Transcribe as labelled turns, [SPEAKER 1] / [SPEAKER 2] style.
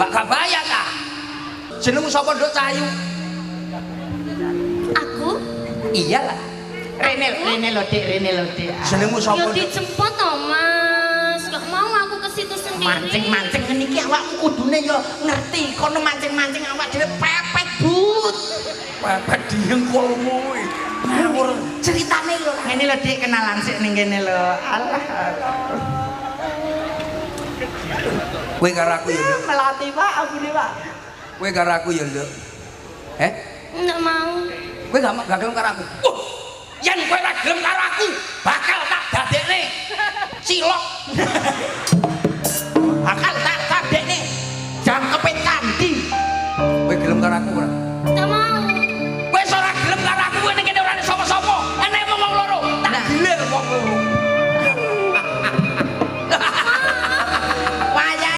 [SPEAKER 1] Bak gak bahaya ta? Jenengmu sapa, Nduk Cahayu?
[SPEAKER 2] Aku?
[SPEAKER 1] Iyalah.
[SPEAKER 3] Rene, rene lho, Dik, rene lho, Dik.
[SPEAKER 1] Jenengmu
[SPEAKER 2] Ya
[SPEAKER 1] sapa? Nduk?
[SPEAKER 2] Dijemput toh, Mas. Gak mau aku ke situ sendiri.
[SPEAKER 3] Mancing-mancing ngene iki awakmu kudune ya ngerti kono mancing-mancing awak dhewe pepet, But.
[SPEAKER 1] Pepet diengkulmu kuwi.
[SPEAKER 3] Ngawur. Ceritane lho. Ngene lho, Dik, kenalan sik ning kene lho. Alah.
[SPEAKER 1] Kowe karo aku ya, Nduk.
[SPEAKER 3] Melati, Pak, ambune, Pak.
[SPEAKER 1] Kowe karo aku ya, Nduk. Eh?
[SPEAKER 2] Enggak mau.
[SPEAKER 1] Kowe gak gak gelem karo aku. Wah, yen kowe ora gelem karo aku, bakal tak dadekne cilok.
[SPEAKER 3] Bakal.